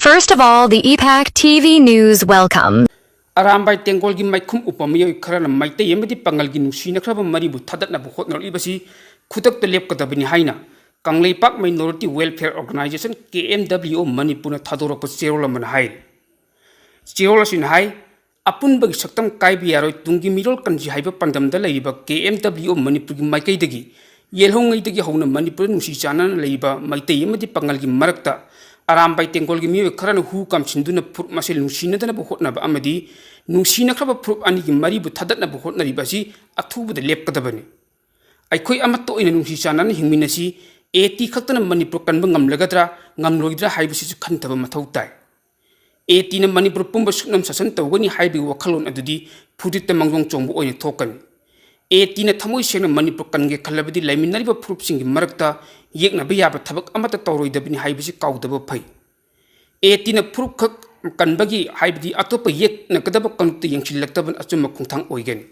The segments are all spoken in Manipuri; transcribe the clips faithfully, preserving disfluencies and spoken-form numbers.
First of all, the E PAC T V News welcome. Arambai ꯇꯦꯡꯒꯣꯜꯒꯤ ꯃꯥꯏꯈꯨꯝ ꯎꯞꯄ ꯃꯤꯑꯣꯏ ꯈꯔꯅ ꯃꯩꯇꯩ ꯑꯃꯗꯤ ꯄꯥꯉꯜꯒꯤ ꯅꯨꯡꯁꯤꯅꯈ꯭ꯔꯕ ꯃꯔꯤꯕꯨ ꯊꯥꯗꯠꯅꯕ ꯍꯣꯠꯅꯔꯛꯂꯤꯕꯁꯤ ꯈꯨꯗꯛꯇ ꯂꯦꯞꯀꯗꯕꯅꯤ ꯍꯥꯏꯅ Kangleipak Minority Welfare Organisation, K M W O, ꯃꯅꯤꯄꯨꯔꯅ ꯊꯥꯗꯣꯔꯛꯄ ꯆꯦꯔꯣꯜ ꯑꯃꯅ ꯍꯥꯏꯔꯤ꯫ ꯆꯦꯔꯣꯜ ꯑꯁꯤꯅ ꯍꯥꯏ, ꯑꯄꯨꯟꯕꯒꯤ ꯁꯛꯇꯝ ꯀꯥꯏꯕ ꯌꯥꯔꯣꯏ, ꯇꯨꯡꯒꯤ ꯃꯤꯔꯣꯜ ꯀꯟꯁꯤ ꯍꯥꯏꯕ ꯄꯥꯟꯗꯝꯗ ꯂꯩꯔꯤꯕ K M W O ꯃꯅꯤꯄꯨꯔꯒꯤ ꯃꯥꯏꯀꯩꯗꯒꯤ ꯌꯦꯜꯍꯧꯉꯩꯗꯒꯤ ꯍꯧꯅ ꯃꯅꯤꯄꯨꯔꯗ ꯅꯨꯡꯁꯤ ꯆꯥꯟꯅꯅ ꯂꯩꯔꯤꯕ ꯃꯩꯇꯩ ꯑꯃꯗꯤ ꯄꯥꯉꯜꯒꯤ ꯃꯔꯛꯇ ꯑꯔꯥꯝꯕꯥꯏ ꯇꯦꯡꯒꯣꯜꯒꯤ ꯃꯤꯑꯣꯏ ꯈꯔꯅ ꯍꯨ ꯀꯥꯝꯁꯤꯟꯗꯨꯅ ꯐꯨꯔꯨꯞ ꯃꯁꯦꯜ ꯅꯨꯡꯁꯤꯅꯗꯅꯕ ꯍꯣꯠꯅꯕ ꯑꯃꯗꯤ ꯅꯨꯡꯁꯤꯅꯈ꯭ꯔꯕ ꯐꯨꯔꯨꯞ ꯑꯅꯤꯒꯤ ꯃꯔꯤꯕꯨ ꯊꯥꯗꯠꯅꯕ ꯍꯣꯠꯅꯔꯤꯕ ꯑꯁꯤ ꯑꯊꯨꯕꯗ ꯂꯦꯞꯀꯗꯕꯅꯤ꯫ ꯑꯩꯈꯣꯏ ꯑꯃꯠꯇ ꯑꯣꯏꯅ ꯅꯨꯡꯁꯤ ꯆꯥꯟꯅꯅ ꯍꯤꯡꯃꯤꯟꯅꯁꯤ꯫ ꯑꯦ ꯇꯤ ꯈꯛꯇꯅ ꯃꯅꯤꯄꯨꯔ ꯀꯟꯕ ꯉꯝꯂꯒꯗ꯭ꯔꯥ, ꯉꯝꯂꯣꯏꯗ꯭ꯔꯥ ꯍꯥꯏꯕꯁꯤꯁꯨ ꯈꯟꯊꯕ ꯃꯊꯧ ꯇꯥꯏ꯫ ꯑꯦ ꯇꯤꯅ ꯃꯅꯤꯄꯨꯔ ꯄꯨꯝꯕ ꯁꯨꯞꯅꯝ ꯁꯥꯁꯟ ꯇꯧꯒꯅꯤ ꯍꯥꯏꯕꯒꯤ ꯋꯥꯈꯜꯂꯣꯟ ꯑꯗꯨꯗꯤ ꯐꯨꯔꯤꯠꯇ ꯃꯪꯗꯣꯡ ꯆꯣꯡꯕ ꯑꯣꯏꯅ ꯊꯣꯛꯀꯅꯤ꯫ ꯑꯦ ꯇꯤꯅ ꯊꯃꯣꯏ ꯁꯦꯡꯅ ꯃꯅꯤꯄꯨꯔ ꯀꯟꯒꯦ ꯈꯜꯂꯕꯗꯤ ꯂꯩꯃꯤꯟꯅꯔꯤꯕ ꯐꯨꯔꯨꯞꯁꯤꯡꯒꯤ ꯃꯔꯛꯇ ꯌꯦꯛꯅꯕ ꯌꯥꯕ ꯊꯕꯛ ꯑꯃꯠꯇ ꯇꯧꯔꯣꯏꯗꯕꯅꯤ ꯍꯥꯏꯕꯁꯤ ꯀꯥꯎꯗꯕ ꯐꯩ꯫ ꯑꯦ ꯇꯤꯅ ꯐꯨꯔꯨꯞꯈꯛ ꯀꯟꯕꯒꯤ, ꯍꯥꯏꯕꯗꯤ ꯑꯇꯣꯞꯄ ꯌꯦꯛꯅꯒꯗꯕ ꯀꯥꯡꯂꯨꯞꯇ ꯌꯦꯡꯁꯤꯜꯂꯛꯇꯕꯅ ꯑꯆꯨꯝꯕ ꯈꯣꯡꯊꯥꯡ ꯑꯣꯏꯒꯅꯤ꯫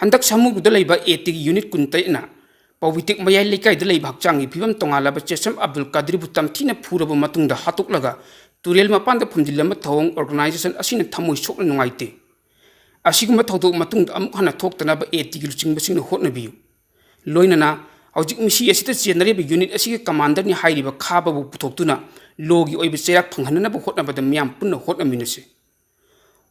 ꯍꯟꯗꯛ ꯁꯥꯃꯨꯗꯨꯗ ꯂꯩꯕ ꯑꯦ ꯇꯤꯒꯤ ꯌꯨꯅꯤꯠ ꯀꯨꯟꯇꯔꯦꯠꯅ ꯄꯥꯎꯕꯤꯇꯦꯛ ꯃꯌꯥꯏ ꯂꯩꯀꯥꯏꯗ ꯂꯩꯕ ꯍꯛꯆꯥꯡꯒꯤ ꯐꯤꯕꯝ ꯇꯣꯉꯥꯜꯂꯕ ꯆꯦꯁꯝ ꯑꯕꯗꯨꯜ ꯀꯥꯗꯤꯔꯕꯨ ꯇꯝꯊꯤꯅ ꯐꯨꯔꯕ ꯃꯇꯨꯡꯗ ꯍꯥꯠꯇꯣꯛꯂꯒ ꯇꯨꯔꯦꯜ ꯃꯄꯥꯟꯗ ꯐꯨꯝꯖꯤꯜꯂꯝꯕ ꯊꯧꯑꯣꯡ organization ꯑꯁꯤꯅ ꯊꯃꯣꯏ ꯁꯣꯛꯅ ꯅꯨꯡꯉꯥꯏꯇꯦ꯫ ꯑꯁꯤꯒꯨꯝꯕ ꯊꯧꯗꯣꯛ ꯃꯇꯨꯡꯗ ꯑꯃꯨꯛ ꯍꯟꯅ ꯊꯣꯛꯇꯅꯕ ꯑꯦ ꯇꯤꯒꯤ ꯂꯨꯆꯤꯡꯕꯁꯤꯡꯅ ꯍꯣꯠꯅꯕꯤꯌꯨ꯫ ꯂꯣꯏꯅꯅ ꯍꯧꯖꯤꯛ ꯃꯤꯁꯤ ꯑꯁꯤꯗ ꯆꯦꯟꯅꯔꯤꯕ ꯌꯨꯅꯤꯠ ꯑꯁꯤꯒꯤ ꯀꯃꯥꯟꯗꯔꯅꯤ ꯍꯥꯏꯔꯤꯕ ꯈꯥꯕꯕꯨ ꯄꯨꯊꯣꯛꯇꯨꯅ ꯂꯣꯒꯤ ꯑꯣꯏꯕ ꯆꯩꯔꯥꯛ ꯐꯪꯍꯟꯅꯅꯕ ꯍꯣꯠꯅꯕꯗ ꯃꯤꯌꯥꯝ ꯄꯨꯟꯅ ꯍꯣꯠꯅꯃꯤꯟꯅꯁꯤ꯫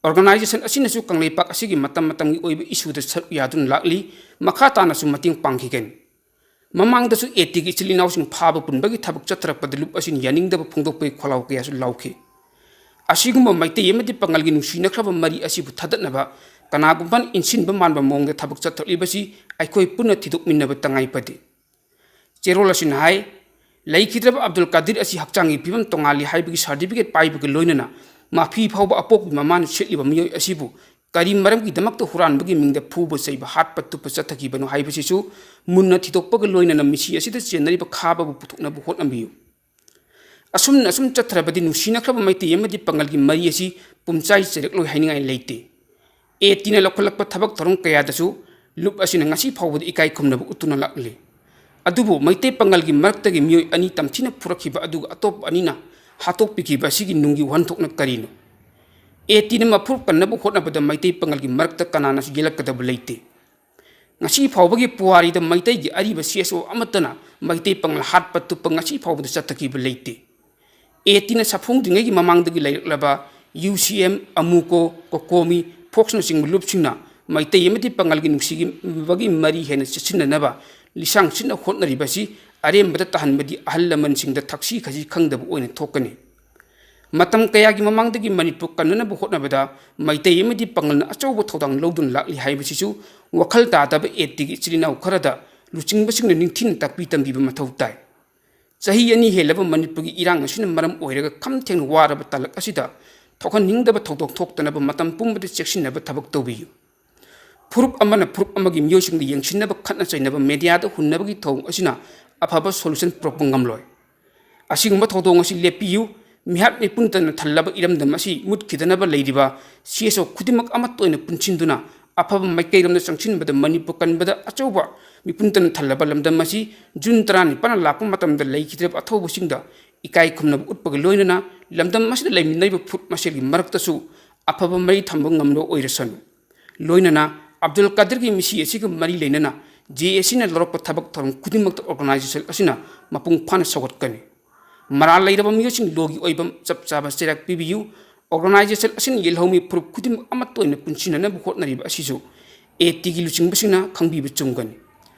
Organization ꯑꯁꯤꯅꯁꯨ ꯀꯪꯂꯩꯄꯥꯛ ꯑꯁꯤꯒꯤ ꯃꯇꯝ ꯃꯇꯝꯒꯤ ꯑꯣꯏꯕ ꯏꯁꯨꯗ ꯁꯔꯨꯛ ꯌꯥꯗꯨꯅ ꯂꯥꯛꯂꯤ, ꯃꯈꯥ ꯇꯥꯅꯁꯨ ꯃꯇꯦꯡ ꯄꯥꯡꯈꯤꯒꯅꯤ꯫ ꯃꯃꯥꯡꯗꯁꯨ ꯑꯦ ꯇꯤꯒꯤ ꯏꯆꯤꯜ ꯏꯅꯥꯎꯁꯤꯡ ꯐꯥꯕ ꯄꯨꯟꯕꯒꯤ ꯊꯕꯛ ꯆꯠꯊꯔꯛꯄꯗ ꯂꯨꯞ ꯑꯁꯤꯅ ꯌꯥꯅꯤꯡꯗꯕ ꯐꯣꯡꯗꯣꯛꯄꯒꯤ ꯈꯣꯜꯂꯥꯎ ꯀꯌꯥꯁꯨ ꯂꯥꯎꯈꯤ꯫ ꯑꯁꯤꯒꯨꯝꯕ ꯃꯩꯇꯩ ꯑꯃꯗꯤ ꯄꯥꯉꯜꯒꯤ ꯅꯨꯡꯁꯤꯅꯈ꯭ꯔꯕ ꯃꯔꯤ ꯑꯁꯤꯕꯨ ꯊꯥꯗꯠꯅꯕ ꯀꯅꯥꯒꯨꯝꯕꯅ ꯏꯟꯁꯤꯟꯕ ꯃꯥꯟꯕ ꯃꯑꯣꯡꯗ ꯊꯕꯛ ꯆꯠꯊꯔꯛꯂꯤꯕꯁꯤ ꯑꯩꯈꯣꯏ ꯄꯨꯟꯅ ꯊꯤꯗꯣꯛꯃꯤꯟꯅꯕ ꯇꯉꯥꯏ ꯐꯗꯦ꯫ ꯆꯦꯔꯣꯜ ꯑꯁꯤꯅ ꯍꯥꯏ, ꯂꯩꯈꯤꯗ꯭ꯔꯕ ꯑꯕꯗꯨꯜ ꯀꯥꯗꯤꯔ ꯑꯁꯤ ꯍꯛꯆꯥꯡꯒꯤ ꯐꯤꯕꯝ ꯇꯣꯉꯥꯜꯂꯤ ꯍꯥꯏꯕꯒꯤ certificate ꯄꯥꯏꯕꯒ ꯂꯣꯏꯅꯅ ꯃꯐꯤ ꯐꯥꯎꯕ ꯑꯄꯣꯛꯄꯤ ꯃꯃꯥꯅ ꯁꯦꯠꯂꯤꯕ ꯃꯤꯑꯣꯏ ꯑꯁꯤꯕꯨ ꯀꯔꯤ ꯃꯔꯝꯒꯤꯗꯃꯛꯇ ꯍꯨꯔꯥꯟꯕꯒꯤ ꯃꯤꯡꯗ ꯐꯨꯕ ꯆꯩꯕ, ꯍꯥꯠꯄ ꯇꯨꯞꯄ ꯆꯠꯊꯈꯤꯕꯅꯣ ꯍꯥꯏꯕꯁꯤꯁꯨ ꯃꯨꯟꯅ ꯊꯤꯗꯣꯛꯄꯒ ꯂꯣꯏꯅꯅ ꯃꯤꯁꯤ ꯑꯁꯤꯗ ꯆꯦꯟꯅꯔꯤꯕ ꯈꯥꯕꯕꯨ ꯄꯨꯊꯣꯛꯅꯕ ꯍꯣꯠꯅꯕꯤꯌꯨ꯫ ꯑꯁꯨꯝꯅ ꯑꯁꯨꯝ ꯆꯠꯊꯔꯕꯗꯤ ꯅꯨꯡꯁꯤꯅꯈ꯭ꯔꯕ ꯃꯩꯇꯩ ꯑꯃꯗꯤ ꯄꯥꯉꯜꯒꯤ ꯃꯔꯤ ꯑꯁꯤ ꯄꯨꯝꯆꯥꯏ ꯆꯩꯔꯛꯂꯣꯏ ꯍꯥꯏꯅꯤꯡꯉꯥꯏ ꯂꯩꯇꯦ꯫ ꯑꯦ ꯇꯤꯅ ꯂꯧꯈꯠꯂꯛꯄ ꯊꯕꯛ ꯊꯧꯔꯝ ꯀꯌꯥꯗꯁꯨ ꯂꯨꯞ ꯑꯁꯤꯅ ꯉꯁꯤ ꯐꯥꯎꯕꯗ ꯏꯀꯥꯏ ꯈꯨꯝꯅꯕ ꯎꯠꯇꯨꯅ ꯂꯥꯛꯂꯤ꯫ ꯑꯗꯨꯕꯨ ꯃꯩꯇꯩ ꯄꯥꯉꯜꯒꯤ ꯃꯔꯛꯇꯒꯤ ꯃꯤꯑꯣꯏ ꯑꯅꯤ ꯇꯝꯊꯤꯅ ꯐꯨꯔꯛꯈꯤꯕ ꯑꯗꯨꯒ ꯑꯇꯣꯞꯄ ꯑꯅꯤꯅ ꯍꯥꯠꯇꯣꯛꯄꯤꯈꯤꯕ ꯑꯁꯤꯒꯤ ꯅꯨꯡꯒꯤ ꯋꯥꯍꯟꯊꯣꯛꯅ ꯀꯔꯤꯅꯣ? ꯑꯦ ꯇꯤꯅ ꯃꯐꯨꯔꯨꯞ ꯀꯟꯅꯕ ꯍꯣꯠꯅꯕꯗ ꯃꯩꯇꯩ ꯄꯥꯉꯜꯒꯤ ꯃꯔꯛꯇ ꯀꯅꯥꯅꯁꯨ ꯌꯦꯜꯂꯛꯀꯗꯕ ꯂꯩꯇꯦ꯫ ꯉꯁꯤ ꯐꯥꯎꯕꯒꯤ ꯄꯨꯋꯥꯔꯤꯗ ꯃꯩꯇꯩꯒꯤ ꯑꯔꯤꯕ ꯁꯤ ꯑꯦꯁ ꯑꯣ ꯑꯃꯠꯇꯅ ꯃꯩꯇꯩ ꯄꯥꯉꯜ ꯍꯥꯠꯄ ꯇꯨꯞꯄ ꯉꯁꯤ ꯐꯥꯎꯕꯗ ꯆꯠꯊꯈꯤꯕ ꯂꯩꯇꯦ꯫ ꯑꯦ ꯇꯤꯅ ꯁꯥꯐꯣꯡꯗ꯭ꯔꯤꯉꯩꯒꯤ ꯃꯃꯥꯡꯗꯒꯤ ꯂꯩꯔꯛꯂꯕ ꯌꯨ ꯁꯤ ꯑꯦꯝ, ꯑꯃꯨꯀꯣ, ꯀꯣꯀꯣꯃꯤ, ꯐꯣꯛꯁꯅꯆꯤꯡꯕ ꯂꯨꯞꯁꯤꯡꯅ ꯃꯩꯇꯩ ꯑꯃꯗꯤ ꯄꯥꯉꯜꯒꯤ ꯅꯨꯡꯁꯤꯕꯒꯤ ꯃꯔꯤ ꯍꯦꯟꯅ ꯆꯦꯠꯁꯤꯟꯅꯅꯕ ꯂꯤꯁꯥꯡ ꯁꯤꯠꯅ ꯍꯣꯠꯅꯔꯤꯕ ꯑꯁꯤ ꯑꯔꯦꯝꯕꯗ ꯇꯥꯍꯟꯕꯗꯤ ꯑꯍꯜ ꯂꯃꯟꯁꯤꯡꯗ ꯊꯛꯁꯤ ꯈꯥꯁꯤ ꯈꯪꯗꯕ ꯑꯣꯏꯅ ꯊꯣꯛꯀꯅꯤ꯫ ꯃꯇꯝ ꯀꯌꯥꯒꯤ ꯃꯃꯥꯡꯗꯒꯤ ꯃꯅꯤꯄꯨꯔ ꯀꯟꯅꯅꯕ ꯍꯣꯠꯅꯕꯗ ꯃꯩꯇꯩ ꯑꯃꯗꯤ ꯄꯥꯉꯜꯅ ꯑꯆꯧꯕ ꯊꯧꯗꯥꯡ ꯂꯧꯗꯨꯅ ꯂꯥꯛꯂꯤ ꯍꯥꯏꯕꯁꯤꯁꯨ ꯋꯥꯈꯜ ꯇꯥꯗꯕ ꯑꯦ ꯇꯤꯒꯤ ꯏꯆꯤꯜ ꯏꯅꯥꯎ ꯈꯔꯗ ꯂꯨꯆꯤꯡꯕꯁꯤꯡꯅ ꯅꯤꯡꯊꯤꯅ ꯇꯥꯛꯄꯤ ꯇꯝꯕꯤꯕ ꯃꯊꯧ ꯇꯥꯏ꯫ ꯆꯍꯤ ꯑꯅꯤ ꯍꯦꯜꯂꯕ ꯃꯅꯤꯄꯨꯔꯒꯤ ꯏꯔꯥꯡ ꯑꯁꯤꯅ ꯃꯔꯝ ꯑꯣꯏꯔꯒ ꯈꯝ ꯊꯦꯡꯅ ꯋꯥꯔꯕ ꯇꯥꯂꯛ ꯑꯁꯤꯗ ꯊꯣꯛꯍꯟꯅꯤꯡꯗꯕ ꯊꯧꯗꯣꯛ ꯊꯣꯛꯇꯅꯕ ꯃꯇꯝ ꯄꯨꯝꯕꯗ ꯆꯦꯛꯁꯤꯟꯅꯕ ꯊꯕꯛ ꯇꯧꯕꯤꯌꯨ꯫ ꯐꯨꯔꯨꯞ ꯑꯃꯅ ꯐꯨꯔꯨꯞ ꯑꯃꯒꯤ ꯃꯤꯑꯣꯏꯁꯤꯡꯗ ꯌꯦꯡꯁꯤꯟꯅꯕ ꯈꯠꯅ ꯆꯩꯅꯕ ꯃꯦꯗꯤꯌꯥꯗ ꯍꯨꯟꯅꯕꯒꯤ ꯊꯧꯑꯣꯡ ꯑꯁꯤꯅ ꯑꯐꯕ ꯁꯣꯂꯨꯁꯟ ꯄꯨꯔꯛꯄ ꯉꯝꯂꯣꯏ꯫ ꯑꯁꯤꯒꯨꯝꯕ ꯊꯧꯗꯣꯛ ꯑꯁꯤ ꯂꯦꯞꯄꯤꯌꯨ꯫ ꯃꯤꯍꯥꯠ ꯃꯤꯄꯨꯟ ꯇꯟꯅ ꯊꯜꯂꯕ ꯏꯔꯝꯗꯝ ꯑꯁꯤ ꯃꯨꯠꯈꯤꯗꯅꯕ ꯂꯩꯔꯤꯕ ꯁꯤ ꯑꯦꯁ ꯑꯣ ꯈꯨꯗꯤꯡꯃꯛ ꯑꯃꯠꯇ ꯑꯣꯏꯅ ꯄꯨꯟꯁꯤꯟꯗꯨꯅ ꯑꯐꯕ ꯃꯥꯏꯀꯩꯔꯣꯝꯗ ꯆꯪꯁꯤꯟꯕꯗ ꯃꯅꯤꯄꯨꯔ ꯀꯟꯕꯗ ꯑꯆꯧꯕ ꯃꯤꯄꯨꯟ ꯇꯟꯅ ꯊꯜꯂꯕ ꯂꯝꯗꯝ ꯑꯁꯤ ꯖꯨꯟ ꯇꯔꯥꯅꯤꯄꯥꯟꯅ ꯂꯥꯛꯄ ꯃꯇꯝꯗ ꯂꯩꯈꯤꯗ꯭ꯔꯕ ꯑꯊꯧꯕꯁꯤꯡꯗ ꯏꯀꯥꯏ ꯈꯨꯝꯅꯕ ꯎꯠꯄꯒ ꯂꯣꯏꯅꯅ ꯂꯝꯗꯝ ꯑꯁꯤꯗ ꯂꯩꯃꯤꯟꯅꯔꯤꯕ ꯐꯨꯔꯨꯞ ꯃꯁꯦꯜꯒꯤ ꯃꯔꯛꯇꯁꯨ ꯑꯐꯕ ꯃꯔꯤ ꯊꯝꯕ ꯉꯝꯂꯣ ꯑꯣꯏꯔꯁꯅꯨ꯫ ꯂꯣꯏꯅꯅ ꯑꯕꯗꯨꯜ ꯀꯥꯗꯤꯔꯒꯤ ꯃꯤꯁꯤ ꯑꯁꯤꯒ ꯃꯔꯤ ꯂꯩꯅꯅ ꯖꯦ ꯑꯦ ꯁꯤꯅ ꯂꯧꯔꯛꯄ ꯊꯕꯛ ꯊꯧꯔꯝ ꯈꯨꯗꯤꯡꯃꯛꯇ ꯑꯣꯔꯒꯅꯥꯏꯖꯦꯁꯟ ꯑꯁꯤꯅ ꯃꯄꯨꯡ ꯐꯥꯅ ꯁꯧꯒꯠꯀꯅꯤ꯫ ꯃꯔꯥꯜ ꯂꯩꯔꯕ ꯃꯤꯑꯣꯏꯁꯤꯡ ꯂꯣꯒꯤ ꯑꯣꯏꯕ ꯆꯞ ꯆꯥꯕ ꯆꯩꯔꯥꯛ ꯄꯤꯕꯤꯌꯨ꯫ ꯑꯣꯔꯒꯅꯥꯏꯖꯦꯁꯟ ꯑꯁꯤꯅ ꯌꯦꯜꯍꯧꯃꯤ ꯐꯨꯔꯨꯞ ꯈꯨꯗꯤꯡꯃꯛ ꯑꯃꯠꯇ ꯑꯣꯏꯅ ꯄꯨꯟꯁꯤꯟꯅꯅꯕ ꯍꯣꯠꯅꯔꯤꯕ ꯑꯁꯤꯁꯨ ꯑꯦ ꯇꯤꯒꯤ ꯂꯨꯆꯤꯡꯕꯁꯤꯡꯅ ꯈꯪꯕꯤꯕ ꯆꯨꯝꯒꯅꯤ꯫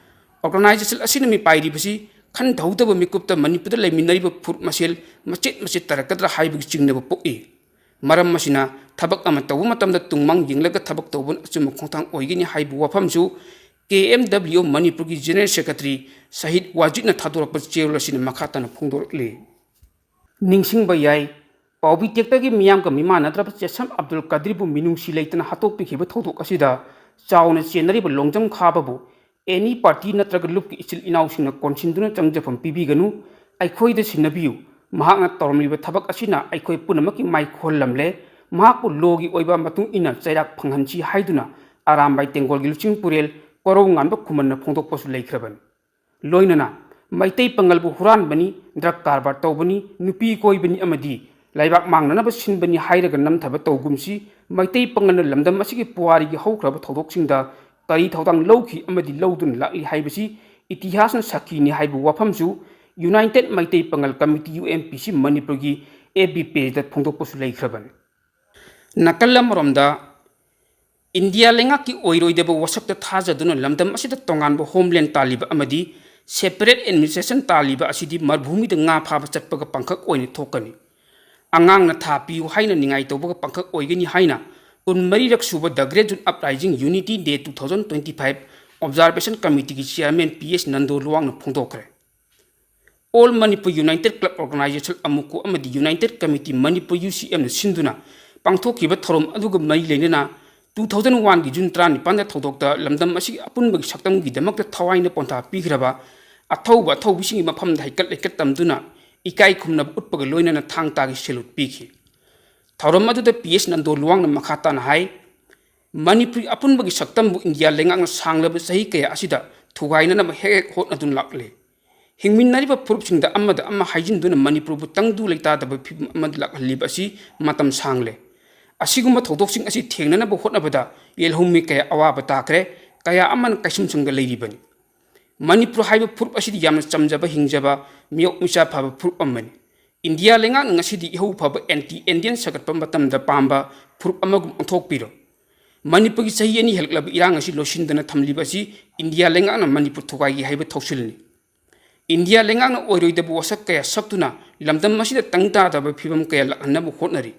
ꯑꯣꯔꯒꯅꯥꯏꯖꯦꯁꯟ ꯑꯁꯤꯅ ꯃꯤꯄꯥꯏꯔꯤꯕꯁꯤ ꯈꯟꯊꯍꯧꯗꯕ ꯃꯤꯀꯨꯞꯇ ꯃꯅꯤꯄꯨꯔꯗ ꯂꯩꯃꯤꯟꯅꯔꯤꯕ ꯐꯨꯔꯨꯞ ꯃꯁꯦꯜ ꯃꯆꯦꯠ ꯃꯆꯦꯠ ꯇꯥꯔꯛꯀꯗ꯭ꯔꯥ ꯍꯥꯏꯕꯒꯤ ꯆꯤꯡꯅꯕ ꯄꯣꯛꯏ꯫ ꯃꯔꯝ ꯑꯁꯤꯅ ꯊꯕꯛ ꯑꯃ ꯇꯧꯕ ꯃꯇꯝꯗ ꯇꯨꯡꯃꯥꯡ ꯌꯦꯡꯂꯒ ꯊꯕꯛ ꯇꯧꯕꯅ ꯑꯆꯨꯝꯕ ꯈꯣꯡꯊꯥꯡ ꯑꯣꯏꯒꯅꯤ ꯍꯥꯏꯕ ꯋꯥꯐꯝꯁꯨ ꯀꯦ ꯑꯦꯝ ꯗꯕ꯭ꯂꯤꯎ ꯃꯅꯤꯄꯨꯔꯒꯤ ꯖꯦꯅꯔꯦꯜ ꯁꯦꯀ꯭ꯔꯦꯇꯔꯤ ꯁꯍꯤꯗ ꯋꯥꯖꯤꯗꯅ ꯊꯥꯗꯣꯔꯛꯄ ꯆꯦꯔꯣꯜ ꯑꯁꯤꯅ ꯃꯈꯥ ꯇꯥꯅ ꯐꯣꯡꯗꯣꯔꯛꯂꯤ꯫ ꯅꯤꯡꯁꯤꯡꯕ ꯌꯥꯏ, ꯄꯥꯎꯕꯤ ꯇꯦꯛꯇꯒꯤ ꯃꯤꯌꯥꯝꯒ ꯃꯤꯃꯥꯟꯅꯗ꯭ꯔꯕ ꯆꯦꯁꯝ ꯑꯕꯗꯨꯜ ꯀꯥꯗꯤꯔꯕꯨ ꯃꯤꯅꯨꯡꯁꯤ ꯂꯩꯇꯅ ꯍꯥꯠꯇꯣꯛꯄꯤꯈꯤꯕ ꯊꯧꯗꯣꯛ ꯑꯁꯤꯗ ꯆꯥꯎꯅ ꯆꯦꯟꯅꯔꯤꯕ ꯂꯣꯡꯖꯝ ꯈꯥꯕꯕꯨ ꯑꯦꯅꯤ ꯄꯥꯔꯇꯤ ꯅꯠꯇ꯭ꯔꯒ ꯂꯨꯞꯀꯤ ꯏꯆꯤꯜ ꯏꯅꯥꯎꯁꯤꯡꯅ ꯀꯣꯟꯁꯤꯟꯗꯨꯅ ꯆꯪꯖꯐꯝ ꯄꯤꯕꯤꯒꯅꯨ, ꯑꯩꯈꯣꯏꯗ ꯁꯤꯟꯅꯕꯤꯌꯨ꯫ ꯃꯍꯥꯛꯅ ꯇꯧꯔꯝꯂꯤꯕ ꯊꯕꯛ ꯑꯁꯤꯅ ꯑꯩꯈꯣꯏ ꯄꯨꯝꯅꯃꯛꯀꯤ ꯃꯥꯏ ꯈꯨꯍꯜꯂꯝꯂꯦ꯫ ꯃꯍꯥꯛꯄꯨ ꯂꯣꯒꯤ ꯑꯣꯏꯕ ꯃꯇꯨꯡ ꯏꯟꯅ ꯆꯩꯔꯥꯛ ꯐꯪꯍꯟꯁꯤ ꯍꯥꯏꯗꯨꯅ ꯑꯔꯥꯝꯕꯥꯏ ꯇꯦꯡꯒꯣꯜꯒꯤ ꯂꯨꯆꯤꯡ ꯄꯨꯔꯦꯜ ꯀꯣꯔꯧ ꯉꯥꯟꯕ ꯈꯨꯃꯟꯅ ꯐꯣꯡꯗꯣꯛꯄꯁꯨ ꯂꯩꯈ꯭ꯔꯕꯅꯤ꯫ ꯂꯣꯏꯅꯅ ꯃꯩꯇꯩ ꯄꯥꯉꯜꯕꯨ ꯍꯨꯔꯥꯟꯕꯅꯤ, ꯗ꯭ꯔꯒ ꯀꯔꯕꯥꯔ ꯇꯧꯕꯅꯤ, ꯅꯨꯄꯤ ꯀꯣꯏꯕꯅꯤ ꯑꯃꯗꯤ ꯂꯩꯕꯥꯛ ꯃꯥꯡꯅꯅꯕ ꯁꯤꯟꯕꯅꯤ ꯍꯥꯏꯔꯒ ꯅꯝꯊꯕ ꯇꯧꯒꯨꯝꯁꯤ, ꯃꯩꯇꯩ ꯄꯥꯉꯜꯅ ꯂꯝꯗꯝ ꯑꯁꯤꯒꯤ ꯄꯨꯋꯥꯔꯤꯒꯤ ꯍꯧꯈ꯭ꯔꯕ ꯊꯧꯗꯣꯛꯁꯤꯡꯗ ꯀꯔꯤ ꯊꯧꯗꯥꯡ ꯂꯧꯈꯤ ꯑꯃꯗꯤ ꯂꯧꯗꯨꯅ ꯂꯥꯛꯂꯤ ꯍꯥꯏꯕꯁꯤ ꯏꯇꯤꯍꯥꯁꯅ ꯁꯥꯈꯤꯅꯤ ꯍꯥꯏꯕ ꯋꯥꯐꯝꯁꯨ United Meitei Pangal committee, U M P C, ꯃꯅꯤꯄꯨꯔꯒꯤ F B pageꯗ ꯐꯣꯡꯗꯣꯛꯄꯁꯨ ꯂꯩꯈ꯭ꯔꯕꯅꯤ꯫ ꯅꯥꯀꯜ ꯑꯃꯔꯣꯝꯗ, ꯏꯟꯗꯤꯌꯥ ꯂꯩꯉꯥꯛꯀꯤ ꯑꯣꯏꯔꯣꯏꯗꯕ ꯋꯥꯁꯛꯇ ꯊꯥꯖꯗꯨꯅ ꯂꯝꯗꯝ ꯑꯁꯤꯗ ꯇꯣꯉꯥꯟꯕ homeland ꯇꯥꯜꯂꯤꯕ ꯑꯃꯗꯤ separate administration ꯇꯥꯜꯂꯤꯕ ꯑꯁꯤꯗꯤ ꯃꯔꯚꯨꯃꯤꯗ ꯉꯥ ꯐꯥꯕ ꯆꯠꯄꯒ ꯄꯥꯡꯈꯛ ꯑꯣꯏꯅ ꯊꯣꯛꯀꯅꯤ꯫ ꯑꯉꯥꯡꯅ ꯊꯥ ꯄꯤꯌꯨ ꯍꯥꯏꯅ ꯅꯤꯡꯉꯥꯏ ꯇꯧꯕꯒ ꯄꯥꯡꯈꯛ ꯑꯣꯏꯒꯅꯤ ꯍꯥꯏꯅ ꯀꯨꯟꯃꯔꯤꯔꯛ ꯁꯨꯕ The Great June Uprising Unity Day two thousand twenty-five Observation Committeeꯒꯤ chairman P S Nando ꯂꯨꯋꯥꯡꯅ ꯐꯣꯡꯗꯣꯛꯈ꯭ꯔꯦ꯫ All Manipur United Club Organization, ꯑꯃꯨꯀꯨ, ꯑꯃꯗꯤ United Committee Manipur, U C M ꯅ ꯁꯤꯟꯗꯨꯅ ꯄꯥꯡꯊꯣꯛꯈꯤꯕ ꯊꯧꯔꯝ ꯑꯗꯨꯒ ꯃꯔꯤ ꯂꯩꯅꯅ two thousand one ꯒꯤ June ꯇꯔꯥꯅꯤꯄꯥꯟꯗ ꯊꯧꯗꯣꯛꯇ ꯂꯝꯗꯝ ꯑꯁꯤꯒꯤ ꯑꯄꯨꯟꯕꯒꯤ ꯁꯛꯇꯝꯒꯤꯗꯃꯛꯇ ꯊꯋꯥꯏꯅ ꯄꯣꯟꯊꯥ ꯄꯤꯈ꯭ꯔꯕ ꯑꯊꯧꯕ ꯑꯊꯧꯕꯤꯁꯤꯡꯒꯤ ꯃꯐꯝꯗ ꯍꯩꯀꯠ ꯂꯩꯀꯠ ꯇꯝꯗꯨꯅ ꯏꯀꯥꯏ ꯈꯨꯝꯅꯕ ꯎꯠꯄꯒ ꯂꯣꯏꯅꯅ ꯊꯥꯡ ꯇꯥꯒꯤ salute ꯄꯤꯈꯤ꯫ ꯊꯧꯔꯝ ꯑꯗꯨꯗ P S ꯅꯟꯗꯣ ꯂꯨꯋꯥꯡꯅ ꯃꯈꯥ ꯇꯥꯅ ꯍꯥꯏ, ꯃꯅꯤꯄꯨꯔꯤ ꯑꯄꯨꯟꯕꯒꯤ ꯁꯛꯇꯝꯕꯨ ꯏꯟꯗꯤꯌꯥ ꯂꯩꯉꯥꯛꯅ ꯁꯥꯡꯂꯕ ꯆꯍꯤ ꯀꯌꯥ ꯑꯁꯤꯗ ꯊꯨꯒꯥꯏꯅꯅꯕ ꯍꯦꯛ ꯍꯦꯛ ꯍꯣꯠꯅꯗꯨꯅ ꯂꯥꯛꯂꯦ꯫ ꯍꯤꯡꯃꯤꯟꯅꯔꯤꯕ ꯐꯨꯔꯨꯞꯁꯤꯡꯗ ꯑꯃꯗ ꯑꯃ ꯍꯥꯏꯖꯤꯟꯗꯨꯅ ꯃꯅꯤꯄꯨꯔꯕꯨ ꯇꯪꯗꯨ ꯂꯩꯇꯥꯗꯕ ꯐꯤꯕꯝ ꯑꯃꯗ ꯂꯥꯛꯍꯜꯂꯤꯕ ꯑꯁꯤ ꯃꯇꯝ ꯁꯥꯡꯂꯦ꯫ ꯑꯁꯤꯒꯨꯝꯕ ꯊꯧꯗꯣꯛꯁꯤꯡ ꯑꯁꯤ ꯊꯦꯡꯅꯅꯕ ꯍꯣꯠꯅꯕꯗ ꯌꯦꯜꯍꯧꯃꯤ ꯀꯌꯥ ꯑꯋꯥꯕ ꯇꯥꯈ꯭ꯔꯦ, ꯀꯌꯥ ꯑꯃꯅ ꯀꯩꯁꯨꯝꯁꯪꯗ ꯂꯩꯔꯤꯕꯅꯤ꯫ ꯃꯅꯤꯄꯨꯔ ꯍꯥꯏꯕ ꯐꯨꯔꯨꯞ ꯑꯁꯤꯗꯤ ꯌꯥꯝꯅ ꯆꯝꯖꯕ, ꯍꯤꯡꯖꯕ, ꯃꯤꯑꯣꯛ ꯃꯤꯆꯥ ꯐꯕ ꯐꯨꯔꯨꯞ ꯑꯃꯅꯤ꯫ ꯏꯟꯗꯤꯌꯥ ꯂꯩꯉꯥꯛꯅ ꯉꯁꯤꯗꯤ ꯏꯍꯧ ꯐꯕ anti Indian ꯁꯥꯒꯠꯄ ꯃꯇꯝꯗ ꯄꯥꯝꯕ ꯐꯨꯔꯨꯞ ꯑꯃꯒꯨꯝ ꯑꯣꯟꯊꯣꯛꯄꯤꯔꯣ꯫ ꯃꯅꯤꯄꯨꯔꯒꯤ ꯆꯍꯤ ꯑꯅꯤ ꯍꯦꯜꯂꯛꯂꯕ ꯏꯔꯥꯡ ꯑꯁꯤ ꯂꯣꯏꯁꯤꯟꯗꯅ ꯊꯝꯂꯤꯕ ꯑꯁꯤ ꯏꯟꯗꯤꯌꯥ ꯂꯩꯉꯥꯛꯅ ꯃꯅꯤꯄꯨꯔ ꯊꯨꯒꯥꯏꯒꯦ ꯍꯥꯏꯕ ꯊꯧꯁꯤꯜꯅꯤ꯫ ꯏꯟꯗꯤꯌꯥ ꯂꯩꯉꯥꯛꯅ ꯑꯣꯏꯔꯣꯏꯗꯕ ꯋꯥꯁꯛ ꯀꯌꯥ ꯁꯛꯇꯨꯅ ꯂꯝꯗꯝ ꯑꯁꯤꯗ ꯇꯪ ꯇꯥꯗꯕ ꯐꯤꯕꯝ ꯀꯌꯥ ꯂꯥꯛꯍꯟꯅꯕ ꯍꯣꯠꯅꯔꯤ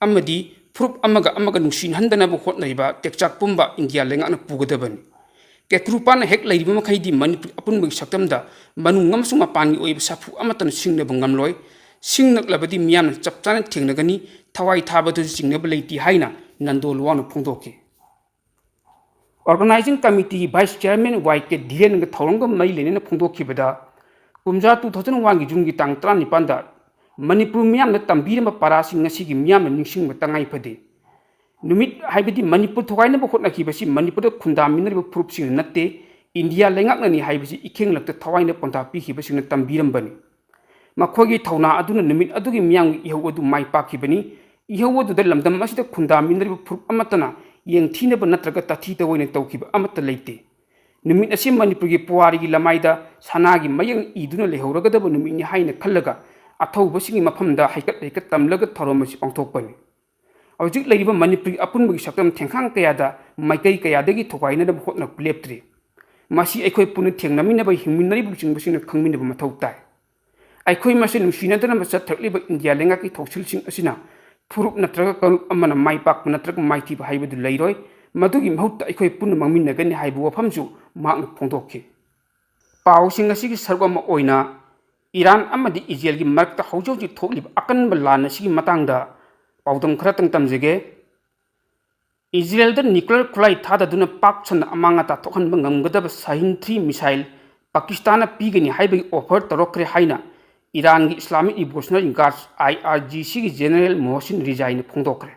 ꯑꯃꯗꯤ ꯐꯨꯔꯨꯞ ꯑꯃꯒ ꯑꯃꯒ ꯅꯨꯡꯁꯤꯅꯍꯟꯗꯅꯕ ꯍꯣꯠꯅꯔꯤꯕ ꯇꯦꯛꯆꯥꯛ ꯄꯨꯝꯕ ꯏꯟꯗꯤꯌꯥ ꯂꯩꯉꯥꯛꯅ ꯄꯨꯒꯗꯕꯅꯤ꯫ ꯀꯦꯀ꯭ꯔꯨꯄꯥꯅ ꯍꯦꯛ ꯂꯩꯔꯤꯕ ꯃꯈꯩꯗꯤ ꯃꯅꯤꯄꯨꯔ ꯑꯄꯨꯟꯕꯒꯤ ꯁꯛꯇꯝꯗ ꯃꯅꯨꯡ ꯑꯃꯁꯨꯡ ꯃꯄꯥꯟꯒꯤ ꯑꯣꯏꯕ ꯁꯥꯐꯨ ꯑꯃꯠꯇꯅ ꯁꯤꯡꯅꯕ ꯉꯝꯂꯣꯏ꯫ ꯁꯤꯡꯅꯛꯂꯕꯗꯤ ꯃꯤꯌꯥꯝꯅ ꯆꯞ ꯆꯥꯅ ꯊꯦꯡꯅꯒꯅꯤ, ꯊꯋꯥꯏ ꯊꯥꯕꯗꯁꯨ ꯆꯤꯡꯅꯕ ꯂꯩꯇꯦ ꯍꯥꯏꯅ ꯅꯟꯗꯣ ꯂꯨꯋꯥꯡꯅ ꯐꯣꯡꯗꯣꯛꯈꯤ꯫ Organizing Committee Vice Chairman Y K ꯙꯤꯔꯦꯟꯒ ꯊꯧꯔꯝꯒ ꯃꯔꯤ ꯂꯩꯅꯅ ꯐꯣꯡꯗꯣꯛꯈꯤꯕꯗ, ꯀꯨꯝꯖꯥ two thousand one ꯒꯤ June ꯒꯤ ꯇꯥꯡ ꯇꯔꯥꯅꯤꯄꯥꯟꯗ ꯃꯅꯤꯄꯨꯔ ꯃꯤꯌꯥꯝꯅ ꯇꯝꯕꯤꯔꯝꯕ ꯄꯔꯥꯁꯤꯡ ꯉꯁꯤꯒꯤ ꯃꯤꯌꯥꯝꯅ ꯅꯤꯡꯁꯤꯡꯕ ꯇꯉꯥꯏ ꯐꯗꯦ꯫ ꯅꯨꯃꯤꯠ ꯍꯥꯏꯕꯗꯤ ꯃꯅꯤꯄꯨꯔ ꯊꯨꯒꯥꯏꯅꯕ ꯍꯣꯠꯅꯈꯤꯕꯁꯤ ꯃꯅꯤꯄꯨꯔꯗ ꯈꯨꯟꯗꯥꯃꯤꯟꯅꯔꯤꯕ ꯐꯨꯔꯨꯞꯁꯤꯡꯅ ꯅꯠꯇꯦ, ꯏꯟꯗꯤꯌꯥ ꯂꯩꯉꯥꯛꯅꯅꯤ ꯍꯥꯏꯕꯁꯤ ꯏꯈꯦꯡꯂꯛꯇ ꯊꯋꯥꯏꯅ ꯄꯣꯟꯊꯥ ꯄꯤꯈꯤꯕꯁꯤꯡꯅ ꯇꯝꯕꯤꯔꯝꯕꯅꯤ꯫ ꯃꯈꯣꯏꯒꯤ ꯊꯧꯅꯥ ꯑꯗꯨꯅ ꯅꯨꯃꯤꯠ ꯑꯗꯨꯒꯤ ꯃꯤꯌꯥꯝꯒꯤ ꯏꯍꯧ ꯑꯗꯨ ꯃꯥꯏ ꯄꯥꯛꯈꯤꯕꯅꯤ꯫ ꯏꯍꯧ ꯑꯗꯨꯗ ꯂꯝꯗꯝ ꯑꯁꯤꯗ ꯈꯨꯟꯗꯥꯃꯤꯟꯅꯔꯤꯕ ꯐꯨꯔꯨꯞ ꯑꯃꯠꯇꯅ ꯌꯦꯡꯊꯤꯅꯕ ꯅꯠꯇ꯭ꯔꯒ ꯇꯥꯊꯤ ꯇꯧꯑꯣꯏꯅ ꯇꯧꯈꯤꯕ ꯑꯃꯠꯇ ꯂꯩꯇꯦ꯫ ꯅꯨꯃꯤꯠ ꯑꯁꯤ ꯃꯅꯤꯄꯨꯔꯒꯤ ꯄꯨꯋꯥꯔꯤꯒꯤ ꯂꯃꯥꯏꯗ ꯁꯅꯥꯒꯤ ꯃꯌꯦꯛꯅ ꯏꯗꯨꯅ ꯂꯩꯍꯧꯔꯒꯗꯕ ꯅꯨꯃꯤꯠꯅꯤ ꯍꯥꯏꯅ ꯈꯜꯂꯒ ꯑꯊꯧꯕꯁꯤꯡꯒꯤ ꯃꯐꯝꯗ ꯍꯩꯀꯠ ꯂꯩꯀꯠ ꯇꯝꯂꯒ ꯊꯧꯔꯝ ꯑꯁꯤ ꯄꯥꯡꯊꯣꯛꯄꯅꯤ꯫ ꯍꯧꯖꯤꯛ ꯂꯩꯔꯤꯕ ꯃꯅꯤꯄꯨꯔꯒꯤ ꯑꯄꯨꯟꯕꯒꯤ ꯁꯛꯇꯝ ꯊꯦꯡꯈꯥꯡ ꯀꯌꯥꯗ ꯃꯥꯏꯀꯩ ꯀꯌꯥꯗꯒꯤ ꯊꯨꯒꯥꯏꯅꯅꯕ ꯍꯣꯠꯅꯕ ꯂꯦꯞꯇ꯭ꯔꯤ꯫ ꯃꯁꯤ ꯑꯩꯈꯣꯏ ꯄꯨꯟꯅ ꯊꯦꯡꯅꯃꯤꯟꯅꯕ, ꯍꯤꯡꯃꯤꯟꯅꯔꯤꯕ ꯂꯨꯆꯤꯡꯕꯁꯤꯡꯅ ꯈꯪꯃꯤꯟꯅꯕ ꯃꯊꯧ ꯇꯥꯏ꯫ ꯑꯩꯈꯣꯏ ꯃꯁꯦꯟ ꯅꯨꯡꯁꯤꯅꯗꯅꯕ ꯆꯠꯊꯔꯛꯂꯤꯕ ꯏꯟꯗꯤꯌꯥ ꯂꯩꯉꯥꯛꯀꯤ ꯊꯧꯁꯤꯜꯁꯤꯡ ꯑꯁꯤꯅ ꯐꯨꯔꯨꯞ ꯅꯠꯇ꯭ꯔꯒ ꯀꯥꯡꯂꯨꯞ ꯑꯃꯅ ꯃꯥꯏ ꯄꯥꯛꯄ ꯅꯠꯇ꯭ꯔꯒ ꯃꯥꯏꯊꯤꯕ ꯍꯥꯏꯕꯗꯨ ꯂꯩꯔꯣꯏ꯫ ꯃꯗꯨꯒꯤ ꯃꯍꯨꯠꯇ ꯑꯩꯈꯣꯏ ꯄꯨꯟꯅ ꯃꯥꯡꯃꯤꯟꯅꯒꯅꯤ ꯍꯥꯏꯕ ꯋꯥꯐꯝꯁꯨ ꯃꯍꯥꯛꯅ ꯐꯣꯡꯗꯣꯛꯈꯤ꯫ ꯄꯥꯎꯁꯤꯡ ꯑꯁꯤꯒꯤ ꯁꯔꯨꯛ ꯑꯃ ꯑꯣꯏꯅ ꯏꯔꯥꯟ ꯑꯃꯗꯤ ꯏꯖꯔꯦꯜꯒꯤ ꯃꯔꯛꯇ ꯍꯧꯖꯤꯛ ꯍꯧꯖꯤꯛ ꯊꯣꯛꯂꯤꯕ ꯑꯀꯟꯕ ꯂꯥꯟ ꯑꯁꯤꯒꯤ ꯃꯇꯥꯡꯗ ꯄꯥꯎꯗꯝ ꯈꯔꯇꯪ ꯇꯝꯖꯒꯦ꯫ ꯏꯖꯔꯦꯜꯗ ꯅ꯭ꯌꯨꯀ꯭ꯂꯤꯌꯔ ꯈꯨꯠꯂꯥꯏ ꯊꯥꯗꯗꯨꯅ ꯄꯥꯛ ꯁꯟꯅ ꯑꯃꯥꯡ ꯑꯇꯥ ꯊꯣꯛꯍꯟꯕ ꯉꯝꯒꯗꯕ ꯁꯥꯍꯤꯟ ꯊ꯭ꯔꯤ ꯃꯤꯁꯥꯏꯜ ꯄꯥꯀꯤꯁꯇꯥꯟꯅ ꯄꯤꯒꯅꯤ ꯍꯥꯏꯕꯒꯤ ꯑꯣꯐꯔ ꯇꯧꯔꯛꯈ꯭ꯔꯦ ꯍꯥꯏꯅ ꯏꯔꯥꯟꯒꯤ ꯏꯁꯂꯥꯃꯤꯛ ꯔꯤꯚꯣꯂꯨꯁꯅꯔꯤ ꯒꯥꯔꯗꯁ, ꯑꯥꯏ ꯑꯥꯔ ꯖꯤ ꯁꯤꯒꯤ ꯖꯦꯅꯔꯦꯜ ꯃꯣꯍꯁꯤꯟ ꯔꯤꯖꯥꯏꯅ ꯐꯣꯡꯗꯣꯛꯈ꯭ꯔꯦ꯫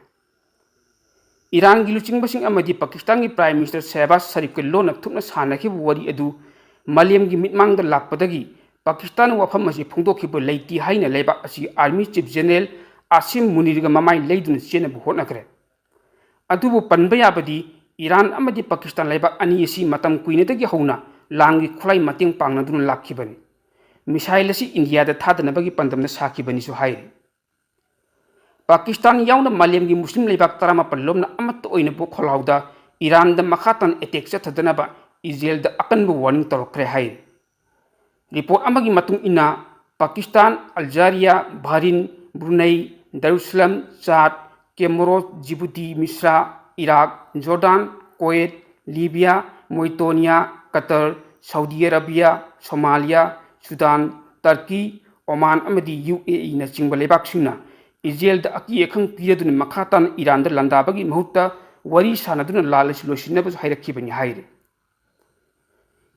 ꯏꯔꯥꯟꯒꯤ ꯂꯨꯆꯤꯡꯕꯁꯤꯡ ꯑꯃꯗꯤ ꯄꯥꯀꯤꯁꯇꯥꯟꯒꯤ ꯄ꯭ꯔꯥꯏꯝ ꯃꯤꯅꯤꯁꯇꯔ ꯁꯦꯍꯕꯥꯖ ꯁꯔꯤꯐꯀ ꯂꯣꯟꯅ ꯊꯨꯞꯅ ꯁꯥꯟꯅꯈꯤꯕ ꯋꯥꯔꯤ ꯑꯗꯨ ꯃꯥꯂꯦꯝꯒꯤ ꯃꯤꯠꯃꯥꯡꯗ ꯂꯥꯛꯄꯗꯒꯤ ꯄꯥꯀꯤꯁꯇꯥꯟꯅ ꯋꯥꯐꯝ ꯑꯁꯤ ꯐꯣꯡꯗꯣꯛꯈꯤꯕ ꯂꯩꯇꯦ ꯍꯥꯏꯅ ꯂꯩꯕꯥꯛ ꯑꯁꯤꯒꯤ ꯑꯥꯔꯃꯤ ꯆꯤꯐ ꯖꯦꯅꯔꯦꯜ ꯑꯥꯁꯤꯝ ꯃꯨꯅꯤꯔꯒ ꯃꯃꯥꯏ ꯂꯩꯗꯨꯅ ꯆꯦꯟꯅꯕ ꯍꯣꯠꯅꯈ꯭ꯔꯦ꯫ ꯑꯗꯨꯕꯨ ꯄꯟꯕ ꯌꯥꯕꯗꯤ, ꯏꯔꯥꯟ ꯑꯃꯗꯤ ꯄꯥꯀꯤꯁꯇꯥꯟ ꯂꯩꯕꯥꯛ ꯑꯅꯤ ꯑꯁꯤ ꯃꯇꯝ ꯀꯨꯏꯅꯗꯒꯤ ꯍꯧꯅ ꯂꯥꯟꯒꯤ ꯈꯨꯠꯂꯥꯏ ꯃꯇꯦꯡ ꯄꯥꯡꯅꯗꯨꯅ ꯂꯥꯛꯈꯤꯕꯅꯤ꯫ ꯃꯤꯁꯥꯏꯜ ꯑꯁꯤ ꯏꯟꯗꯤꯌꯥꯗ ꯊꯥꯗꯅꯕꯒꯤ ꯄꯥꯟꯗꯝꯗ ꯁꯥꯈꯤꯕꯅꯤꯁꯨ ꯍꯥꯏꯔꯤ꯫ ꯄꯥꯀꯤꯁꯇꯥꯟ ꯌꯥꯎꯅ ꯃꯥꯂꯦꯝꯒꯤ ꯃꯨꯁꯂꯤꯝ ꯂꯩꯕꯥꯛ ꯇꯔꯥꯃꯥꯄꯜ ꯂꯣꯝꯅ ꯑꯃꯠꯇ ꯑꯣꯏꯅ ꯕꯣ ꯈꯣꯜꯂꯥꯎꯗ ꯏꯔꯥꯟꯗ ꯃꯈꯥ ꯇꯥꯅ ꯑꯦꯇꯦꯛ ꯆꯠꯊꯗꯅꯕ ꯏꯖꯔꯦꯜꯗ ꯑꯀꯟꯕ ꯋꯥꯔꯅꯤꯡ ꯇꯧꯔꯛꯈ꯭ꯔꯦ ꯍꯥꯏꯔꯤ꯫ ꯔꯤꯄꯣꯔꯠ ꯑꯃꯒꯤ ꯃꯇꯨꯡ ꯏꯟꯅ, Pakistan, ꯑꯜꯖꯥꯔꯤꯌꯥ, ꯕꯍꯔꯤꯟ, Brunei, Darussalam, Chad, Comoros, Djibouti, ꯃꯤꯁ꯭ꯔꯥ, Iraq, Jordan, Kuwait, Libya, Mauritania, Qatar, Saudi Arabia, Somalia, Sudan, Turkey, Oman ꯑꯃꯗꯤ ꯌꯨ ꯑꯦ ꯏꯅꯆꯤꯡꯕ ꯂꯩꯕꯥꯛꯁꯤꯡꯅ ꯏꯖꯔꯦꯜꯗ ꯑꯀꯤ ꯑꯈꯪ ꯄꯤꯔꯗꯨꯅ ꯃꯈꯥ ꯇꯥꯅ ꯏꯔꯥꯟꯗ ꯂꯥꯟꯗꯥꯕꯒꯤ ꯃꯍꯨꯠꯇ ꯋꯥꯔꯤ ꯁꯥꯟꯅꯗꯨꯅ ꯂꯥꯟ ꯑꯁꯤ ꯂꯣꯏꯁꯤꯟꯅꯕꯁꯨ ꯍꯥꯏꯔꯛꯈꯤꯕꯅꯤ ꯍꯥꯏꯔꯤ꯫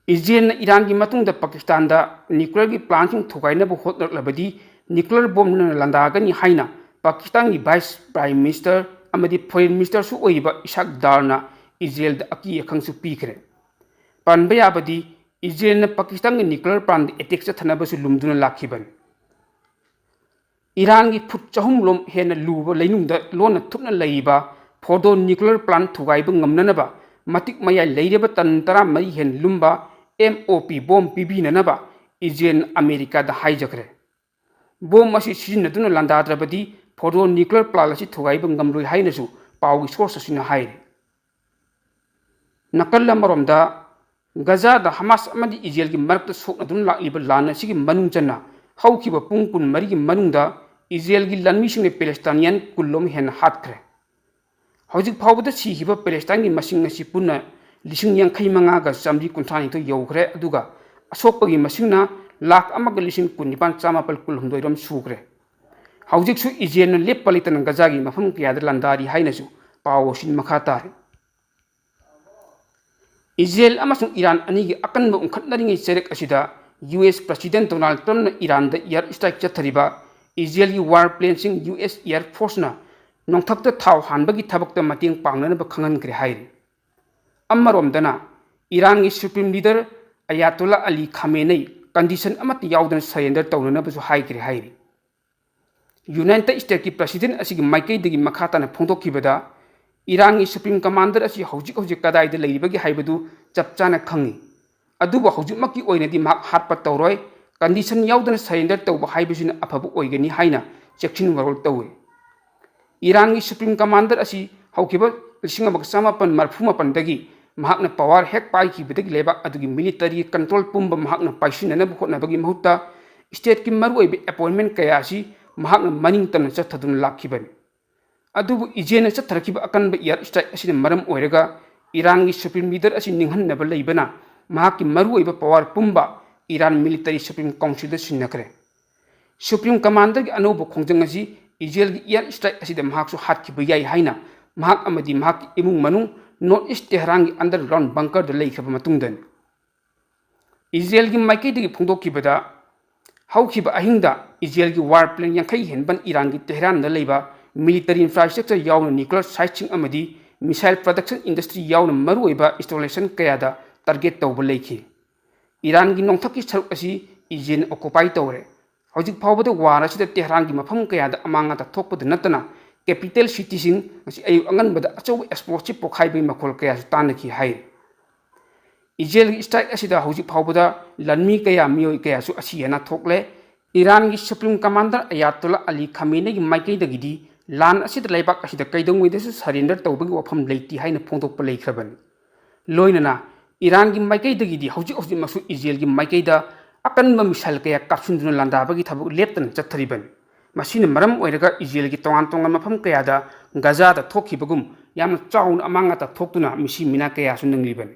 ꯏꯖꯔꯦꯜꯅ ꯏꯔꯥꯟꯒꯤ ꯃꯇꯨꯡꯗ ꯄꯥꯀꯤꯁꯇꯥꯟꯗ ꯅ꯭ꯌꯨꯀ꯭ꯂꯤꯌꯔꯒꯤ ꯄ꯭ꯂꯥꯟꯁꯤꯡ ꯊꯨꯒꯥꯏꯅꯕ ꯍꯣꯠꯅꯔꯛꯂꯕꯗꯤ ꯅ꯭ꯌꯨꯀ꯭ꯂꯤꯌꯔ ꯕꯣꯝꯅ ꯂꯥꯟꯗꯥꯒꯅꯤ ꯍꯥꯏꯅ ꯄꯥꯀꯤꯁꯇꯥꯟꯒꯤ ꯚꯥꯏꯁ ꯄ꯭ꯔꯥꯏꯝ ꯃꯤꯅꯤꯁꯇꯔ ꯑꯃꯗꯤ ꯐꯣꯔꯦꯟ ꯃꯤꯅꯤꯁꯇꯔꯁꯨ ꯑꯣꯏꯔꯤꯕ ꯏꯁꯥꯛ ꯗꯥꯔꯅ ꯏꯖꯔꯦꯜꯗ ꯑꯀꯤ ꯑꯈꯪꯁꯨ ꯄꯤꯈ꯭ꯔꯦ꯫ ꯄꯟꯕ ꯌꯥꯕꯗꯤ, ꯏꯖꯔꯦꯜꯅ ꯄꯥꯀꯤꯁꯇꯥꯟꯒꯤ nuclear plantꯗ attack ꯆꯠꯊꯅꯕꯁꯨ ꯂꯨꯝꯗꯨꯅ ꯂꯥꯛꯈꯤꯕꯅꯤ꯫ ꯏꯔꯥꯟꯒꯤ ꯐꯨꯠ ꯆꯍꯨꯝ ꯂꯣꯝ ꯍꯦꯟꯅ ꯂꯨꯕ ꯂꯩꯅꯨꯡꯗ ꯂꯣꯟꯅ ꯊꯨꯞꯅ ꯂꯩꯔꯤꯕ ꯐꯣꯔꯗꯣ nuclear plant ꯊꯨꯒꯥꯏꯕ ꯉꯝꯅꯅꯕ ꯃꯇꯤꯛ ꯃꯌꯥꯏ ꯂꯩꯔꯕ ꯇꯟ ꯇꯔꯥꯃꯔꯤ ꯍꯦꯟꯅ ꯂꯨꯝꯕ M O P bomb ꯄꯤꯕꯤꯅꯅꯕ ꯏꯖꯔꯦꯜꯅ ꯑꯃꯦꯔꯤꯀꯥꯗ ꯍꯥꯏꯖꯈ꯭ꯔꯦ꯫ Bomb ꯑꯁꯤ ꯁꯤꯖꯤꯟꯅꯗꯨꯅ ꯂꯥꯟꯗꯥꯗ꯭ꯔꯕꯗꯤ ꯐꯣꯔꯗꯣ nuclear plant ꯑꯁꯤ ꯊꯨꯒꯥꯏꯕ ꯉꯝꯂꯣꯏ ꯍꯥꯏꯅꯁꯨ ꯄꯥꯎꯒꯤ source ꯑꯁꯤꯅ ꯍꯥꯏꯔꯤ꯫ ꯅꯥꯀꯜ ꯑꯃꯔꯣꯝꯗ, ꯒꯖꯥꯗ ꯍꯃꯥꯁ ꯑꯃꯗꯤ ꯏꯖꯔꯦꯜꯒꯤ ꯃꯔꯛꯇ ꯁꯣꯛꯅꯗꯨꯅ ꯂꯥꯛꯂꯤꯕ ꯂꯥꯟ ꯑꯁꯤꯒꯤ ꯃꯅꯨꯡ ꯆꯟꯅ ꯍꯧꯈꯤꯕ ꯄꯨꯡ ꯀꯨꯟꯃꯔꯤꯒꯤ ꯃꯅꯨꯡꯗ ꯏꯖꯔꯦꯜꯒꯤ ꯂꯥꯟꯃꯤꯁꯤꯡꯅ Palestinian ꯀꯨꯟ ꯂꯣꯝ ꯍꯦꯟꯅ ꯍꯥꯠꯈ꯭ꯔꯦ꯫ ꯍꯧꯖꯤꯛ ꯐꯥꯎꯕꯗ ꯁꯤꯈꯤꯕ ꯄꯦꯂꯦꯁꯇꯥꯏꯟꯒꯤ ꯃꯁꯤꯡ ꯑꯁꯤ ꯄꯨꯟꯅ ꯂꯤꯁꯤꯡ ꯌꯥꯡꯈꯩ ꯃꯉꯥꯒ ꯆꯥꯃꯔꯤ ꯀꯨꯟꯊ꯭ꯔꯥ ꯅꯤꯊꯣꯏ ꯌꯧꯈ꯭ꯔꯦ, ꯑꯗꯨꯒ ꯑꯁꯣꯛꯄꯒꯤ ꯃꯁꯤꯡꯅ ꯂꯥꯈ ꯑꯃꯒ ꯂꯤꯁꯤꯡ ꯀꯨꯟꯅꯤꯄꯥꯟ ꯆꯥꯃꯥꯄꯜ ꯀꯨꯟꯍꯨꯝꯗꯣꯏ ꯔꯣꯝ ꯁꯨꯈ꯭ꯔꯦ꯫ ꯍꯧꯖꯤꯛꯁꯨ ꯏꯖꯔꯦꯜꯅ ꯂꯦꯞꯄ ꯂꯩꯇꯅ ꯒꯖꯥꯒꯤ ꯃꯐꯝ ꯀꯌꯥꯗ ꯂꯥꯟꯗꯥꯔꯤ ꯍꯥꯏꯅꯁꯨ ꯄꯥꯎ ꯑꯁꯤ ꯃꯈꯥ ꯇꯥꯔꯤ꯫ ꯏꯖꯔꯦꯜ ꯑꯃꯁꯨꯡ ꯏꯔꯥꯟ ꯑꯅꯤꯒꯤ ꯑꯀꯟꯕ ꯎꯪꯈꯠꯅꯔꯤꯉꯩ ꯆꯩꯔꯛ ꯑꯁꯤꯗ U S President Donald Trumpꯅ ꯏꯔꯥꯟꯗ air strike ꯆꯠꯊꯔꯤꯕ ꯏꯖꯔꯦꯜꯒꯤ war planeꯁꯤꯡ U S Air Forceꯅ ꯅꯣꯡꯊꯛꯇ ꯊꯥꯎ ꯍꯥꯟꯕꯒꯤ ꯊꯕꯛꯇ ꯃꯇꯦꯡ ꯄꯥꯡꯅꯅꯕ ꯈꯪꯍꯟꯈ꯭ꯔꯦ ꯍꯥꯏꯔꯤ꯫ ꯑꯃꯔꯣꯝꯗꯅ, ꯏꯔꯥꯟꯒꯤ Supreme Leader Ayatollah Ali Khamenei condition ꯑꯃꯠꯇ ꯌꯥꯎꯗꯅ surrender ꯇꯧꯅꯅꯕꯁꯨ ꯍꯥꯏꯈ꯭ꯔꯦ ꯍꯥꯏꯔꯤ꯫ United Statesꯀꯤ President ꯑꯁꯤꯒꯤ ꯃꯥꯏꯀꯩꯗꯒꯤ ꯃꯈꯥ ꯇꯥꯅ ꯐꯣꯡꯗꯣꯛꯈꯤꯕꯗ, ꯏꯔꯥꯟꯒꯤ Supreme Commander ꯑꯁꯤ ꯍꯧꯖꯤꯛ ꯍꯧꯖꯤꯛ ꯀꯗꯥꯏꯗ ꯂꯩꯔꯤꯕꯒꯦ ꯍꯥꯏꯕꯗꯨ ꯆꯞ ꯆꯥꯅ ꯈꯪꯏ, ꯑꯗꯨꯕꯨ ꯍꯧꯖꯤꯛꯃꯛꯀꯤ ꯑꯣꯏꯅꯗꯤ ꯃꯍꯥꯛ ꯍꯥꯠꯄ ꯇꯧꯔꯣꯏ, condition ꯌꯥꯎꯗꯅ surrender ꯇꯧꯕ ꯍꯥꯏꯕꯁꯤꯅ ꯑꯐꯕ ꯑꯣꯏꯒꯅꯤ ꯍꯥꯏꯅ ꯆꯦꯛꯁꯤꯟ ꯋꯥꯔꯣꯜ ꯇꯧꯏ꯫ ꯏꯔꯥꯟꯒꯤ Supreme Commander ꯑꯁꯤ ꯍꯧꯈꯤꯕ ꯂꯤꯁꯤꯡ ꯑꯃꯒ ꯆꯥꯃꯥꯄꯜ ꯃꯔꯤꯐꯨ ꯃꯥꯄꯜꯗꯒꯤ ꯃꯍꯥꯛꯅ power ꯍꯦꯛ ꯄꯥꯏꯈꯤꯕꯗꯒꯤ ꯂꯩꯕꯥꯛ ꯑꯗꯨꯒꯤ military control ꯄꯨꯝꯕ ꯃꯍꯥꯛꯅ ꯄꯥꯏꯁꯤꯟꯅꯅꯕ ꯍꯣꯠꯅꯕꯒꯤ ꯃꯍꯨꯠꯇ stateꯀꯤ ꯃꯔꯨꯑꯣꯏꯕ appointment ꯀꯌꯥ ꯑꯁꯤ ꯃꯍꯥꯛꯅ ꯃꯅꯤꯡ ꯇꯝꯅ ꯆꯠꯊꯗꯨꯅ ꯂꯥꯛꯈꯤꯕꯅꯤ꯫ ꯑꯗꯨꯕꯨ ꯏꯖꯔꯦꯜꯅ ꯆꯠꯊꯔꯛꯈꯤꯕ ꯑꯀꯟꯕ air strike ꯑꯁꯤꯅ ꯃꯔꯝ ꯑꯣꯏꯔꯒ ꯏꯔꯥꯟꯒꯤ Supreme Leader ꯑꯁꯤ ꯅꯤꯡꯍꯟꯅꯕ ꯂꯩꯕꯅ ꯃꯍꯥꯛꯀꯤ ꯃꯔꯨꯑꯣꯏꯕ power ꯄꯨꯝꯕ ꯏꯔꯥꯟ military Supreme Councilꯗ ꯁꯤꯟꯅꯈ꯭ꯔꯦ꯫ Supreme Commanderꯒꯤ ꯑꯅꯧꯕ ꯈꯣꯡꯖꯪ ꯑꯁꯤ ꯏꯖꯔꯦꯜꯒꯤ air strike ꯑꯁꯤꯗ ꯃꯍꯥꯛꯁꯨ ꯍꯥꯠꯈꯤꯕ ꯌꯥꯏ ꯍꯥꯏꯅ ꯃꯍꯥꯛ ꯑꯃꯗꯤ ꯃꯍꯥꯛꯀꯤ ꯏꯃꯨꯡ ꯃꯅꯨꯡ North East Tehranꯒꯤ underground bunkerꯗ ꯂꯩꯈ꯭ꯔꯕ ꯃꯇꯨꯡꯗꯅꯤ꯫ ꯏꯖꯔꯦꯜꯒꯤ ꯃꯥꯏꯀꯩꯗꯒꯤ ꯐꯣꯡꯗꯣꯛꯈꯤꯕꯗ, ꯍꯧꯈꯤꯕ ꯑꯍꯤꯡꯗ ꯏꯖꯔꯦꯜꯒꯤ war plane ꯌꯥꯡꯈꯩ ꯍꯦꯟꯕ ꯏꯔꯥꯟꯒꯤ ꯇꯦꯍꯔꯥꯟꯗ ꯂꯩꯕ military infrastructure ꯌꯥꯎꯅ nuclear siteꯁꯤꯡ ꯑꯃꯗꯤ missile production industry ꯌꯥꯎꯅ ꯃꯔꯨꯑꯣꯏꯕ installation ꯀꯌꯥꯗ ꯇꯥꯔꯒꯦꯠ ꯇꯧꯕ ꯂꯩꯈꯤ꯫ ꯏꯔꯥꯟꯒꯤ ꯅꯣꯡꯊꯛꯀꯤ ꯁꯔꯨꯛ ꯑꯁꯤ ꯏꯖꯔꯦꯜꯅ ꯑꯣꯀꯨꯄꯥꯏ ꯇꯧꯔꯦ꯫ ꯍꯧꯖꯤꯛ ꯐꯥꯎꯕꯗ ꯋꯥꯔ ꯑꯁꯤꯗ ꯇꯦꯍꯔꯥꯟꯒꯤ ꯃꯐꯝ ꯀꯌꯥꯗ ꯑꯃꯥꯡ ꯑꯇꯥ ꯊꯣꯛꯄꯗ ꯅꯠꯇꯅ, ꯀꯦꯄꯤꯇꯦꯜ ꯁꯤꯇꯤꯁꯤꯡ ꯉꯁꯤ ꯑꯌꯨꯛ ꯑꯉꯟꯕꯗ ꯑꯆꯧꯕ ꯑꯦꯛꯁꯄ꯭ꯂꯣꯁꯤꯞ ꯄꯣꯈꯥꯏꯕꯒꯤ ꯃꯈꯣꯜ ꯀꯌꯥꯁꯨ ꯇꯥꯅꯈꯤ ꯍꯥꯏꯔꯤ꯫ ꯏꯖꯔꯦꯜꯒꯤ ꯁ꯭ꯇ꯭ꯔꯥꯏꯛ ꯑꯁꯤꯗ ꯍꯧꯖꯤꯛ ꯐꯥꯎꯕꯗ ꯂꯥꯟꯃꯤ ꯀꯌꯥ, ꯃꯤꯑꯣꯏ ꯀꯌꯥꯁꯨ ꯑꯁꯤ ꯑꯅꯥ ꯊꯣꯛꯂꯦ꯫ ꯏꯔꯥꯟꯒꯤ ꯁꯨꯄ꯭ꯔꯤꯝ ꯀꯃꯥꯟꯗꯔ ꯑꯌꯥꯇꯣꯂꯥ ꯑꯂꯤ ꯈꯥꯃꯦꯅꯤꯒꯤ ꯃꯥꯏꯀꯩꯗꯒꯤꯗꯤ ꯂꯥꯟ ꯑꯁꯤꯗ ꯂꯩꯕꯥꯛ ꯑꯁꯤꯗ ꯀꯩꯗꯧꯉꯩꯗꯁꯨ ꯁꯔꯦꯟꯗꯔ ꯇꯧꯕꯒꯤ ꯋꯥꯐꯝ ꯂꯩꯇꯦ ꯍꯥꯏꯅ ꯐꯣꯡꯗꯣꯛꯄ ꯂꯩꯈ꯭ꯔꯕꯅꯤ꯫ ꯂꯣꯏꯅꯅ ꯏꯔꯥꯟꯒꯤ ꯃꯥꯏꯀꯩꯗꯒꯤꯗꯤ ꯍꯧꯖꯤꯛ ꯍꯧꯖꯤꯛꯃꯛꯁꯨ ꯏꯖꯔꯦꯜꯒꯤ ꯃꯥꯏꯀꯩꯗ ꯑꯀꯟꯕ ꯃꯤꯁꯥꯏꯜ ꯀꯌꯥ ꯀꯥꯞꯁꯤꯟꯗꯨꯅ ꯂꯥꯟꯗꯥꯕꯒꯤ ꯊꯕꯛ ꯂꯦꯞꯇꯅ ꯆꯠꯊꯔꯤꯕꯅꯤ꯫ ꯃꯁꯤꯅ ꯃꯔꯝ ꯑꯣꯏꯔꯒ ꯏꯖꯔꯦꯜꯒꯤ ꯇꯣꯉꯥꯟ ꯇꯣꯉꯥꯟꯕ ꯃꯐꯝ ꯀꯌꯥꯗ ꯒꯖꯥꯗ ꯊꯣꯛꯈꯤꯕꯒꯨꯝ ꯌꯥꯝꯅ ꯆꯥꯎꯅ ꯑꯃꯥꯡ ꯑꯇꯥ ꯊꯣꯛꯇꯨꯅ ꯃꯤꯁꯤ ꯃꯤꯅꯥ ꯀꯌꯥꯁꯨ ꯅꯪꯂꯤꯕꯅꯤ꯫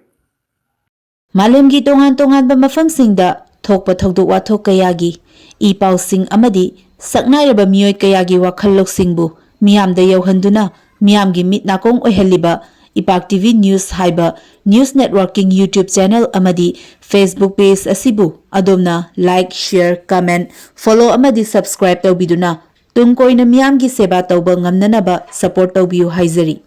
ꯃꯥꯂꯦꯝꯒꯤ ꯇꯣꯉꯥꯟ ꯇꯣꯉꯥꯟꯕ ꯃꯐꯝꯁꯤꯡꯗ ꯊꯣꯛꯄ ꯊꯧꯗꯣꯛ ꯋꯥꯊꯣꯛ ꯀꯌꯥꯒꯤ ꯏ ꯄꯥꯎꯁꯤꯡ ꯑꯃꯗꯤ ꯁꯛꯅꯥꯏꯔꯕ ꯃꯤꯑꯣꯏ ꯀꯌꯥꯒꯤ ꯋꯥꯈꯜ ꯂꯧꯁꯤꯡꯕꯨ ꯃꯤꯌꯥꯝꯗ ꯌꯧꯍꯟꯗꯨꯅ ꯃꯤꯌꯥꯝꯒꯤ ꯃꯤꯠ ꯅꯥꯀꯣꯡ ꯑꯣꯏꯍꯜꯂꯤꯕ ꯏꯄꯥꯛ ꯇꯤꯚꯤ ꯅ꯭ꯌꯨꯁ ꯍꯥꯏꯕ ꯅ꯭ꯌꯨꯁ ꯅꯦꯠꯋꯥꯔꯛꯀꯤꯡ YouTube ꯆꯦꯅꯦꯜ ꯑꯃꯗꯤ Facebook ꯄꯦꯖ ꯑꯁꯤꯕꯨ ꯑꯗꯣꯝꯅ ꯂꯥꯏꯛ, ꯁꯤꯌꯔ, ꯀꯃꯦꯟ, ꯐꯣꯂꯣ ꯑꯃꯗꯤ ꯁꯕꯁꯀ꯭ꯔꯥꯏꯕ ꯇꯧꯕꯤꯗꯨꯅ ꯇꯨꯡ ꯀꯣꯏꯅ ꯃꯤꯌꯥꯝꯒꯤ ꯁꯦꯕꯥ ꯇꯧꯕ ꯉꯝꯅꯅꯕ ꯁꯄꯣꯔꯠ ꯇꯧꯕꯤꯌꯨ ꯍꯥꯏꯖꯔꯤ꯫